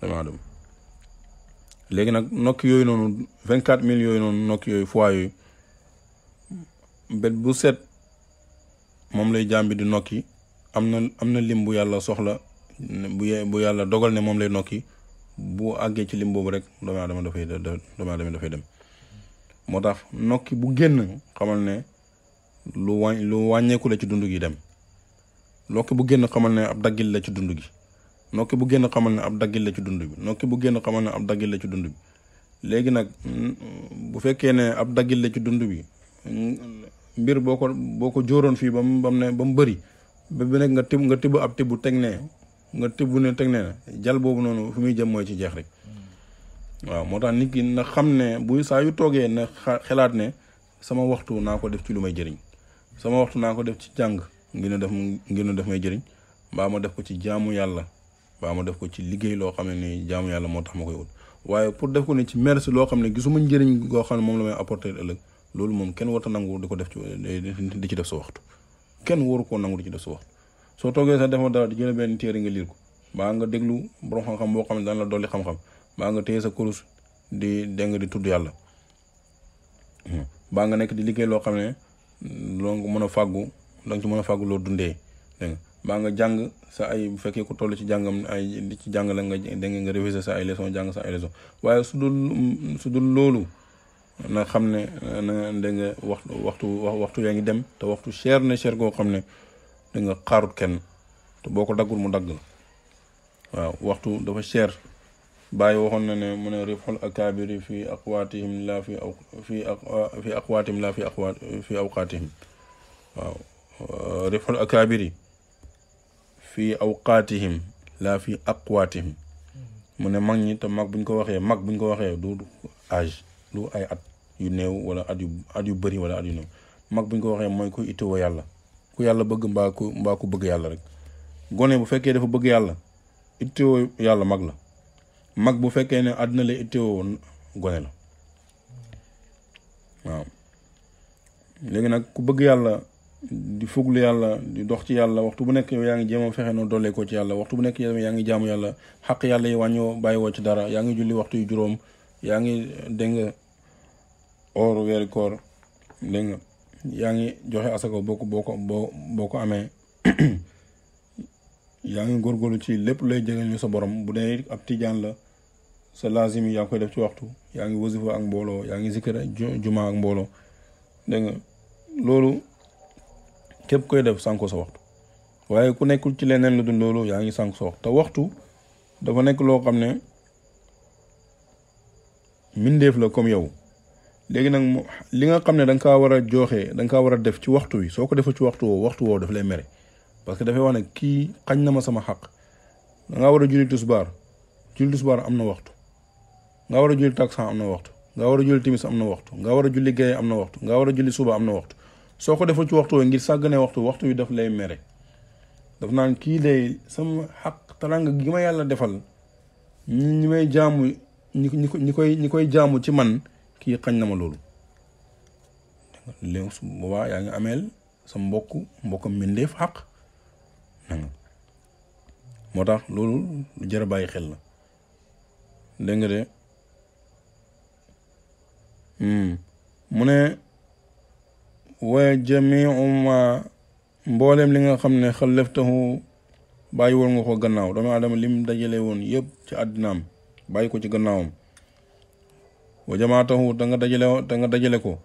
aadama léegi nag nokki yooyu noonu 24 000 yooyu noonu nokki yooyu fois yooyu bet bu set moom lay jàmbi di nokki am na lim bu yàlla soxla bu yàlla dogal ne moom lay nokki bu àggee ci lim boobu rek doomu aadama dafay dem moo tax nokki bu génn xamal ne lu wàññeeku la ci dund gi dem nokki bu génn xamal ne ab daggil la ci dund gi nokki bu génn xamal ne ab daggil la ci dund bi nokki bu génn xamal ne ab daggil la ci dund bi léegi nag bu fekkee ne ab daggil la ci dund bi mbir boo ko jóoroon fii ba mu bëri ba bi nekk nga tibb ab tibb teg ne nga tibb ne teg ne jal boobu noonu fu muy jëm mooy ci jeex rek waaw moo tax nit ki na xam ne buy saa yu toogee na xelaat ne sama waxtu naa ko def ci lu may jëriñ sama waxtu naa ko def ci jàng ngir na def may jëriñ mbaa ma def ko ci jaamu yàlla mbaa ma def ko ci liggéey loo xam ne ni jaamu yàlla moo tax ma koy wut waaye pour def ko ne ci merci loo xam ne gisuma njëriñ goo xam ne moom la may apporter ëllëg loolu moom kenn warta nangu di ko def di ci def sa waxtu kenn waru koo nangu di ci def sa waxtu soo toogee sax defoo dara di jël benn téere nga liir ko mbaa nga déglu borom xam-xam boo xam ne daan la dolli xam-xam mbaa nga téye sa kurus di tudd yàlla mbaa nga nekk di liggéey loo xam ne loo nga mën a fàggu danga ci mën a fàggu loo dundee dégg nga mbaa nga jàng sa ay bu fekkee ku toll ci jàngam ay di ci jàng la nga réviser sa ay leçon jàng sa ay leçon waaye su dul loolu na xam ne na da nga waxtu yaa ngi dem te waxtu cher goo xam ne da nga xaarut kenn te boo ko daggul mu dagg la waaw waxtu dafa cher bàyyi waxoon na ne mu ne rifxul akabiri fi aqwaatihim la fi aqwaatihim la fi awqaatihim waaw rifxul akabiri fi awqaatihim la fi aqwaatihim mu ne mag ñi te mag buñ ko waxee du âge du ay at yu néew wala at yu bëri wala at yu néew mag buñ ko waxee mooy ku itteewoo yàlla ku yàlla bëgg mbaa ku bëgg yàlla rek gone bu fekkee dafa bëgg yàlla itteewoo yàlla mag la mag bu fekkee ne àddina la itteewoo gone la waaw léegi nag ku bëgg yàlla di fuglu yàlla di dox ci yàlla waxtu bu nekk yow yaa ngi jéem a fexe noo dollee ko ci yàlla waxtu bu nekk yow yaa ngi jaamu yàlla xaq yàlla yi wàññoo bàyyiwoo ci dara yaa ngi julli waxtu yu juróom yaa ngi dégg nga or weeri koor dégg nga yaa ngi joxe asaka boo ko amee yaa ngi góorgóorlu ci lépp lay jegal ñu sa borom bu dee ab tijaan la sa lazim yi yaa ngi koy def ci waxtu yaa ngi wasifa ak mbooloo yaa ngi zikkër juma ak mbooloo dégg nga loolu képp koy def sànko sa waxtu waaye ku nekkul ci leneen lu dul loolu yaa ngi sànko sa waxtu te waxtu dafa nekk loo xam ne mindeef la comme yow léegi nag li nga xam ne da nga kaa war a joxe da nga kaa war a def ci waxtu wi soo ko defee ci waxtu woowu daf lay mere parce que dafay wax ne kii xañ na ma sama xaq da ngaa war a julli tusbaar am na waxtu nga war a julli takkusaan am na waxtu nga war a julli timis am na waxtu nga war a julli gaye am na waxtu nga war a julli suba am na waxtu soo ko defee ci waxtu ngir sàggane waxtu wi daf lay mere daf naan kii day sama xaq taranga gi ma yàlla defal ñi may jaamu ñi koy jaamu ci man kii xañ na ma loolu léegi su boobaa yaa ngi ameel sa mbokkam mbindeef xaq nanga moo tax loolu lu jar a bàyyi xel la dégg nga de mu ne wa jamiu ma mbooleem li nga xam ne xalaftahu bàyyi woon nga ko gannaaw doomu aadama lim dajale woon yëpp ci àddinaam bàyyi ko ci gannaawam wa jamaatahu da nga dajale ko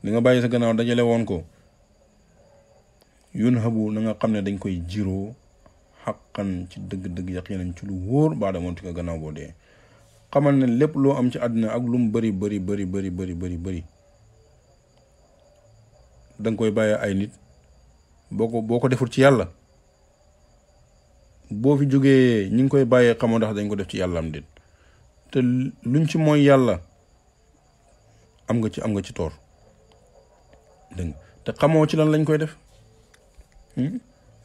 li nga bàyyi sa gannaaw dajale woon ko yun habu na nga xam ne dañ koy jiroo xaqan ci dëgg-dëgg yaqinan ci lu wóor baa damoon ci nga gannaaw boo dee xamal ne lépp loo am ci àddina ak lu mu bëri da nga koy bàyyi ay nit boo ko deful ci yàlla boo fi jógee ñi ngi koy bàyyee xamoo ndax dañ ko def ci yàlla am déet te luñ ci mooy yàlla am nga ci toor dégg nga te xamoo ci lan lañ koy def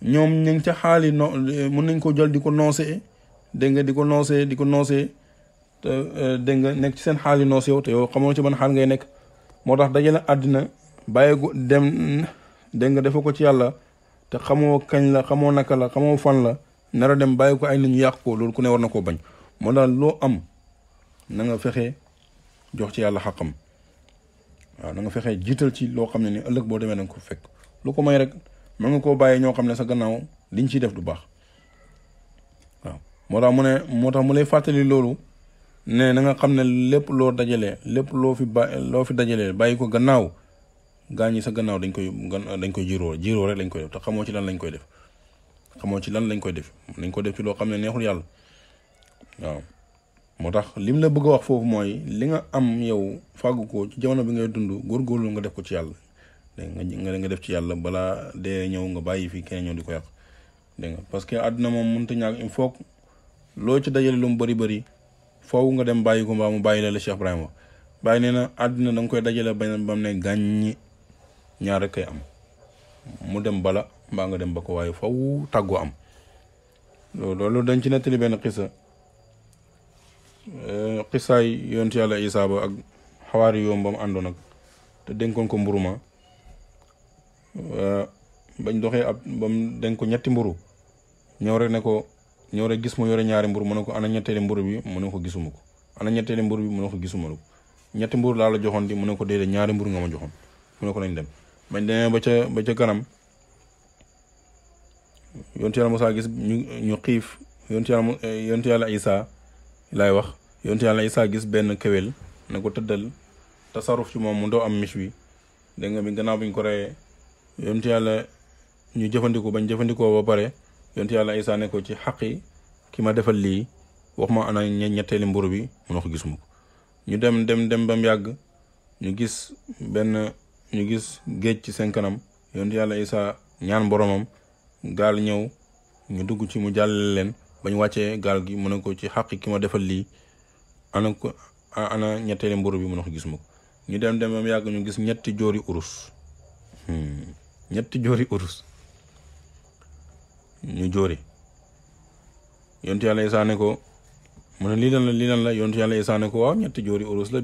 ñoom ñu ngi ca xaali mën nañ ko jël di ko noosee dégg nga di ko noosee te dégg nga nekk ci seen xaali noos yow te yow xamoo ci ban xaal ngay nekk moo tax dajale àddina bàyyi ko dem dégg nga defa ko ci yàlla te xamoo kañ la xamoo naka la xamoo fan la nar a dem bàyyi ko ay nit ñu yàq ko loolu ku ne war na koo bañ moo daal loo am na nga fexe jox ci yàlla xaqam waaw na nga fexe jiital ci loo xam ne ni ëllëg boo demee na nga ko fekk lu ko may rek mën nga koo bàyyi ñoo xam ne sa gannaaw liñ ciy def du baax waaw moo tax mu lay fàttali loolu ne na nga xam ne lépp loo dajalee lépp loo fi dajalee bàyyi ko gannaaw gaa ñi sa gannaaw dañ koy jiiroo rek lañ koy def te xamoo ci lan lañ koy def nañ ko def ci loo xam ne neexul yàlla waaw moo tax lim la bëgg a wax foofu mooy li nga am yow fàggu ko ci jamono bi ngay dund góorgóorlu nga def ko ci yàlla dégg nga def ci yàlla balaa dee ñëw nga bàyyi fi kenn ñëw di ko yàq dégg nga parce que àdduna moom mënut a ñàkk il faut loo ci dajale lu mu bëri foofu nga dem bàyyi ko mbaa mu bàyyi la Cheikh Ibrahima bàyyi nee na àdduna da nga koy dajale ba mu ne gàññi ñaar rek kay am mu dem bala mbaa nga dem ba ko waaye faw tàggoo am loolu dañ ci nettali benn xisaay yontu yàlla Isaa ba ak xawaari yoom ba mu àndoon ak te dénkoon ko mburu ma bañ doxee ba mu dénk ko ñetti mburu ñëw rek gis mu yore ñaari mburu mu ne ko ana ñetteeli mburu bi mu ne ko gisuma ko ana ñetteeli mburu bi mu ne ko gisuma ko ñetti mburu laa la joxoon di mu ne ko déedéet ñaari mburu nga ma joxoon mu ne ko nañ dem bañ demee ba ca kanam yontu yàlla Musaa gis ñu xiif yontu yàlla Isaa laay wax yontu yàlla Isaa gis benn kéwél ne ko tëddal tasaruf ci moom mu doo am mich wi dégg nga bi gannaaw bi ñu ko reyee yontu yàlla ñu jëfandikoo ba pare yontu yàlla Isaa ne ko ci xaqi ki ma defal lii wax ma ana ñetteeli mburu bi mu ne ko gisuma ko ñu dem ba mu yàgg ñu gis géej ci seen kanam yontu yàlla Isaa ñaan boromam gaal ñëw ñu dugg ci mu jàllale leen bañ wàccee gaal gi mu ne ko ci xaqi ki ma defal lii ana ñetteeli mburu bi mu ne ko gisuma ko ñu dem ba mu yàgg ñu gis ñetti joori urus ñu joori yontu yàlla Isaa ne ko mu ne lii lan la yontu yàlla Isaa ne ko waaw ñetti joori urus la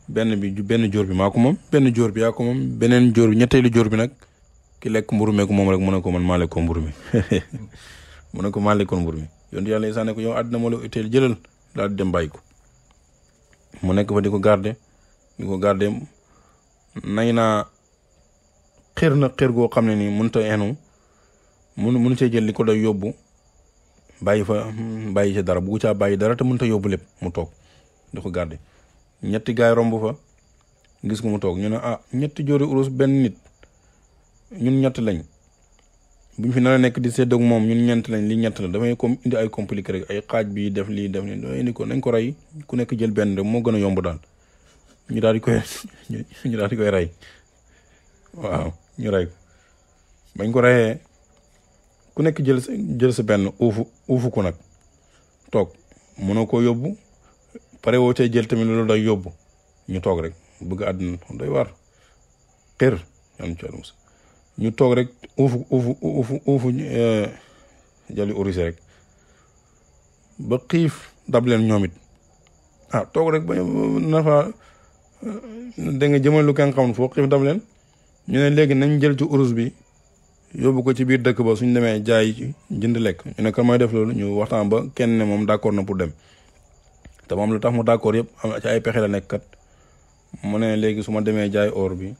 benn joor bi maa ko moom benn joor bi yaa ko moom beneen joor bi ñetteelu joor bi nag ki lekk mburu meeku moom rek mu ne ko man maa lekkoon mburu mi mu ne ko maa lekkoon mburu mi yonent yàlla Isaa ne ko yow àddina moo la itteel jëlal daal di dem bàyyi ko mu nekk fa di ko garder nay naa xër goo xam ne nii mënut a enu mënu cee jël li ko doy yóbbu bàyyi ca dara bugg caa bàyyi dara te mënut a yóbbu lépp mu toog di ko garder ñetti gaay romb fa gis ko mu toog ñu ne ñetti jóori urus benn nit ñun ñett lañ buñ fi nar a nekk di séddoog moom ñun ñeent lañ li ñett la dafay comme indi ay compliqué rek ay xaaj bi def lii def nii dafay indi ko nañ ko rey ku nekk jël benn rek moo gën a yomb daal ñu daal di koy rey waaw ñu rey ko bañ ko reyee ku nekk jël sa benn uufu ko nag toog mënoo koo yóbbu pare woo cee jël tamit loolu day yóbbu ñu toog rek bëgg àdduna doy war xër yan ci musa ñu toog rek uufu jali urisi rek ba xiif dab leen ñoom it toog rek ba nafa da nga jëmal lu kenn xamul foo xiif dab leen ñu ne léegi nañ jël ci urus bi yóbbu ko ci biir dëkk ba suñ demee jaay jënd lekk ñu ne kan mooy def loolu ñu waxtaan ba kenn ne moom d'accord na pour dem te moom lu tax mu d'accord yëpp am ci ay pexe la nekk kat mu ne léegi su ma demee jaay or bi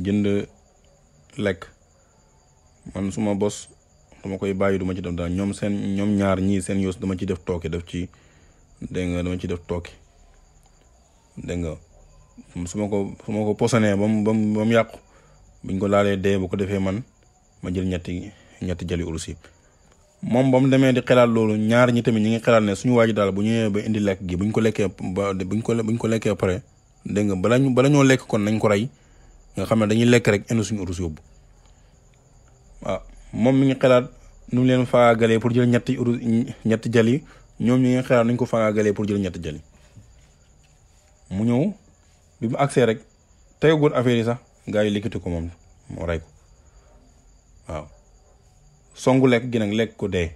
jënd lekk man suma bos dama koy bàyyi duma ci def daal ñoom ñaar ñii seen yos dama ci def tooke def ci dégg nga dama ci def tooke dégg nga su ma ko posonee ba mu yàqu buñ ko laalee dee bu ko defee man ma jël ñetti jali urus yi moom ba mu demee di xelaat loolu ñaar ñi tamit ñi ngi xelaat ne suñu waaji daal bu ñëwee ba indi lekk gi buñ ko lekkee pare dégg nga bala ñoo lekk kon nañ ko rey nga xam ne dañuy lekk rek indi suñu urus yóbbu moom mi ngi xelaat nu mu leen faagalee pour jël ñetti jali ñoom ñi ngi xelaat nañ ko faagalee pour jël ñetti jali mu ñëw bi mu agsee rek tegagul affaire yi sax gaa yi likkati ko moom moo rey ko waaw songu lekk gi nag lekk ko dee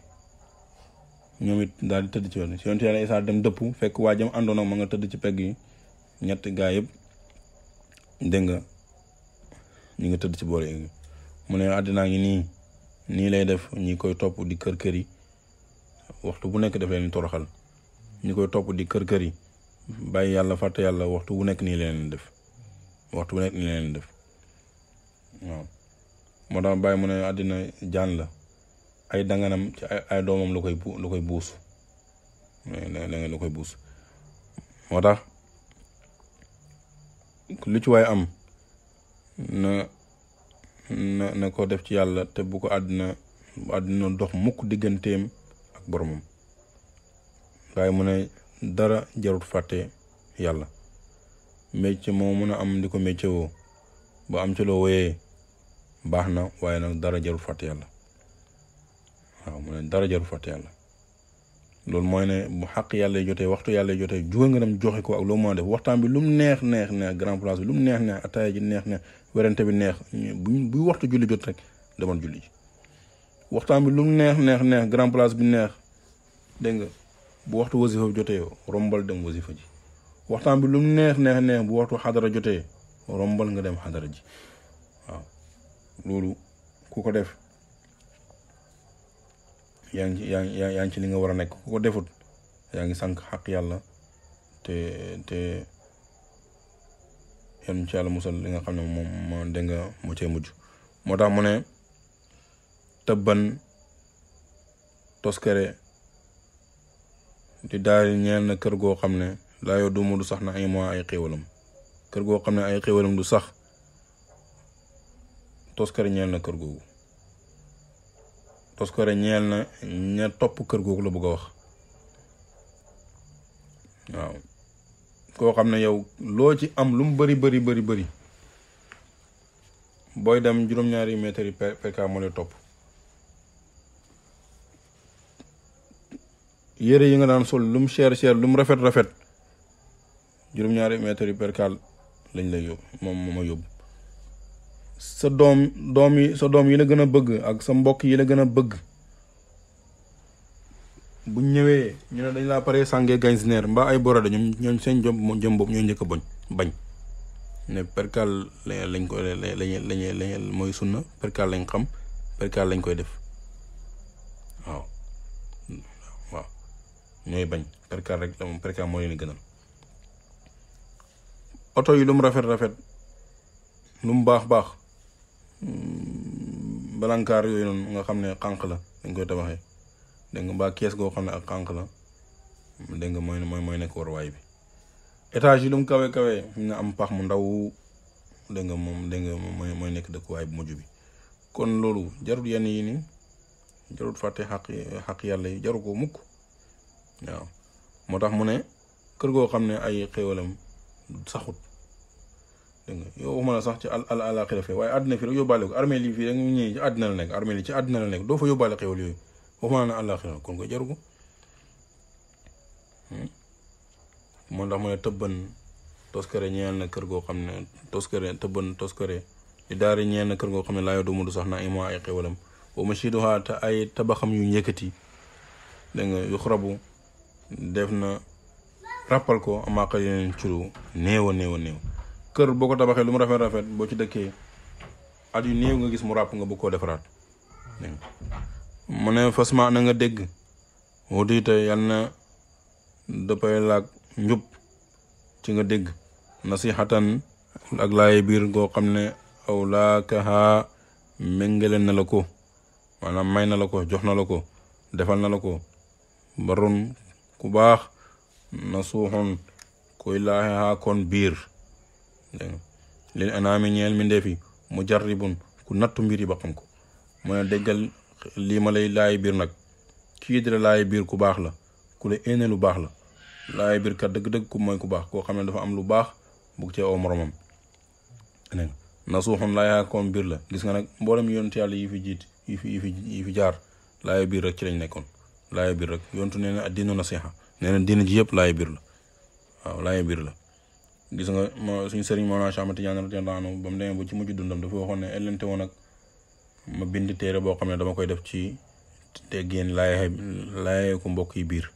ñoom it daal di tëdd ci yoon si yonent Yàlla Isaa dem dëpp fekk waa jam àndoon ak ma nga tëdd ci pegg yi ñett gaa yëpp dégg nga ñu ngi tëdd ci boor yi mu ne àddinaa ngi nii lay def ñi koy topp di kër yi waxtu bu nekk def leen toroxal ñi koy topp di kër yi bàyyi yàlla fàtte yàlla waxtu bu nekk nii leen def waaw moo tax bàyyi mu ne àddina jaan la ay danganam ci ay doomam lu koy buusu lu koy buus moo tax lu ci waay am na ko def ci yàlla te bu ko àddina dox mukk digganteem ak boromam waaye mu ne dara jarut fàtte yàlla métier moo mën a am di ko métier woo ba am ci loo woyee baax na waaye nag dara jarut fàtte yàlla waaw mu ne dara jarut fàtte yàlla loolu mooy ne bu xaq yàlla jotee waxtu yàlla jotee jugal nga dem joxe ko ak loo mën a def waxtaan bi lu mu neex grand place bi lu mu neex ataaya ji neex werante bi neex bu waxtu julli jot rek demal julli ji waxtaan bi lu mu neex grand place bi neex dégg nga bu waxtu wasifa bi jotee rombal dem wasifa ji waxtaan bi lu mu neex bu waxtu xadara jotee rombal nga dem xadara ji waaw loolu ku ko def yaa ngi ci li nga war a nekk ku ko defut yaa ngi sànq xaq yàlla te yan ci yàlla musal li nga xam ne moom dégg nga moo cee mujj moo tax mu ne tëbban toskere di daal ñeel na kër goo xam ne laa yoo dumu du sax na ay mois ay xéewalam kër goo xam ne ay xéewalam du sax toskere ñeel na kër googu toskere ñeel na ña topp kër googu la bëgg a wax waaw koo xam ne yow loo ci am lu mu bëri booy dem juróom-ñaari mètres yi perka moo lay topp yére yi nga daan sol lu mu cher lu mu rafet juróom-ñaari mètres yi perkal lañ lay yóbbu moom ma yóbbu sa doom yi la gën a bëgg ak sa mbokk yi la gën a bëgg buñ ñëwee ñu ne dañ laa paree sàngee gansneer mbaa ay borode ñoom seen jom boobu ñooy njëkk a bañ ne perkal lañ ko lañ mooy sunna perkal lañ xam perkal lañ koy def waaw ñooy bañ perkal rek moom perkal moo leen gënal. oto yi lu mu rafet lu mu baax balankaar yooyu noonu nga xam ne xànq la dañ koy tabaxee dégg nga mbaa kees goo xam ne ak xànq la dégg nga mooy nekk waruwaay bi. étage yi lu mu kawe fi mu am pax mu ndaw dégg nga mooy nekk dëkkuwaay bu mujj bi. kon loolu jarut yenn yi nii jarut fàtte xaq yàlla yi jaru ko mukk waaw moo tax mu ne kër goo xam ne ay xéewalam saxut dégg nga yow waxuma la sax ci àllaaxira fee waaye àddina fii rek yóbbaale ko armée lii fii rek ñëw ci àddina la nekk armée lii ci àddina la nekk doo fa yóbbaale xéewal yooyu waxuma la ne àllaaxira kon koy jaru ko moo tax mu ne tëbban toskare ñeel na kër goo xam ne toskare di daari ñeel na kër goo xam ne laa yoo du mudu sax na ima ay xéewalam wa mashiduha te ay tabaxam yu njëkkati dégg nga yu xarabu def na rappal ko amaaka yeneen ci lu néew kër boo ko tabaxee lu mu rafet boo ci dëkkee at yu néew nga gis mu ràpp nga bëgg koo defaraat dégg nga mu ne fasma na nga dégg wutiite yal na dëppay laag njub ci nga dégg nasihatan ak laay biir goo xam ne aw laakaha méngale na la ko maanaam may na la ko jox na la ko defal na la ko barun ku baax na suuxoon kuy laaxexa kon biir dégg nga lil anaami ñeel mi ndeefi mu jarribun ku nattu mbir yi ba xam ko mu ne déggal lii ma lay laay biir nag kii di la laay biir ku baax la ku la éene lu baax la laay biir kat dëgg-dëgg ku mooy ku baax koo xam ne dafa am lu baax bugg cee oo moromam dégg nga na suuxoon laaxexa kon biir la gis nga nag mboolem yonent yàlla yi fi jiit yi fi jaar laay biir rek ci lañ nekkoon laay biir rek yontu nee na addinu nasiha nee na diina ji yëpp laay biir la waaw laay biir la gis nga suñu sëriñ Mawlana Cheikh Ahmad Tidiane radiyallahu anhu ba mu demee ba ci mujj dundam dafa waxoon ne ellente woon ak ma bind téere boo xam ne dama koy def ci teggeen laayee ko mbokk yi biir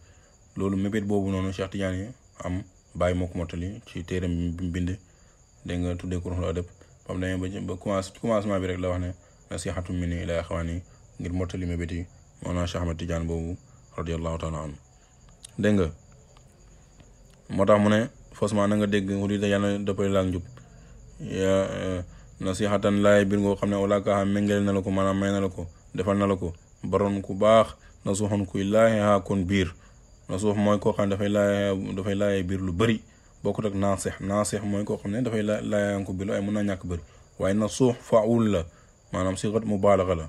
loolu mébét boobu noonu Cheikh Tidiane yi am bàyyi moo ko mottali ci téere bi mu bind dégg nga tuddee ko Ruhul Adab ba mu demee ba commencement bi rek la wax ne nasihatu minni ilaa ixwaani ngir mottali mébét yi Mawlana Cheikh Ahmad Tidiane boobu radiyallahu taala anhu dégg nga moo tax mu ne fosement na nga dégg wuli da yàlla dëppale laak njub nasihatan laay biir ngoo xam ne wala kaa xam méngale na la ko maanaam may na la ko defal na la ko baroon ku baax na suuxoon kuy laaxee kon biir na suux mooy koo xam ne dafay laayee biir lu bëri bokkut ak naasix mooy koo xam ne dafay laayee ko biir lu ay mën naa ñàkk bëri waaye na suux faul la maanaam si xët mu baalaxa la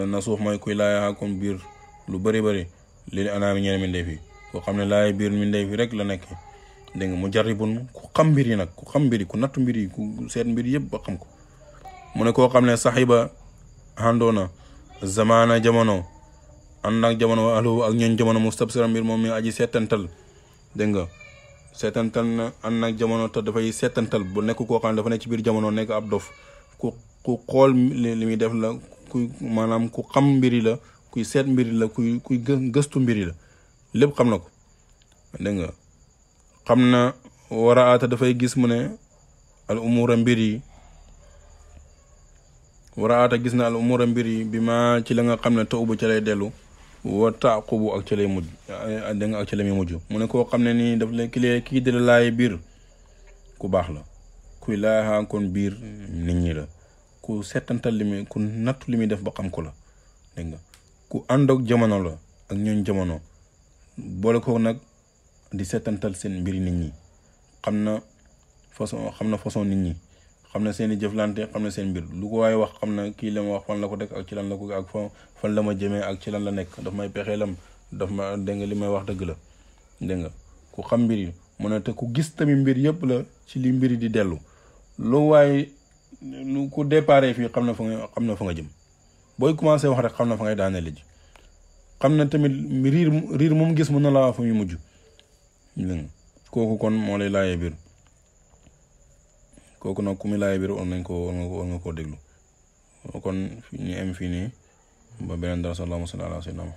na suux mooy kuy laayee kon biir lu bëri lii anaami ñeen mi ndey fi koo xam ne laayee biir mi ndey fi rek la nekk dégg nga mu jaribun ku xam mbir yi nag ku xam mbir yi ku nattu mbir yi ku seet mbir yëpp ba xam ko mu ne koo xam ne saxiba àndoona zamaana jamono ànd ak jamono ahlu ak ñooñ jamono mustabsira mbir moom mi aji seetantal dégg nga seetantal na ànd ak jamono te dafay seetantal bu nekk koo xam ne dafa nekk ci biir jamono nekk ab dof ku xool li muy def la kuy maanaam ku xam mbiri la kuy seet mbiri la kuy gëstu mbiri la lépp xam na ko dégg nga xam na war a aata dafay gis mu ne al umura mbir yi war a aata gis na al umura mbir yi bi ma ci la nga xam ne tawbu ca lay dellu wa taaqubu ak ca lay mujj dégg nga ak ca lay mujj mu ne koo xam ne nii daf la kii di la laay biir ku baax la kuy laaxa kon biir nit ñi la ku settantal li muy ku nattu li muy def ba xam ko la dégg nga ku ànd ak jamono la ak ñooñ jamono boole ko nag di seetantal seen mbiri nit ñi xam na façon nit ñi xam na seen i jëflante xam na seen mbir lu ko waaye wax xam na kii la ma wax fan la ko teg ak ci lan la ko ak fan la ma jëmee ak ci lan la nekk daf may pexeelam daf ma dégg nga li may wax dëgg la dégg nga ku xam mbir yi mu ne te ku gis tamit mbir yëpp la ci li mbiri di dellu lu waaye lu ku déparé fii xam na fa nga jëm booy commencé wax rek xam na fa ngay daaneel ji xam na tamit riir moom gis mën na laa fa muy mujj kooku kon moo lay laayee biir kooku nag ku muy laayee biir war nga koo déglu kon ñu am fii nii ba beneen dara sallallahu alayhi wa sallam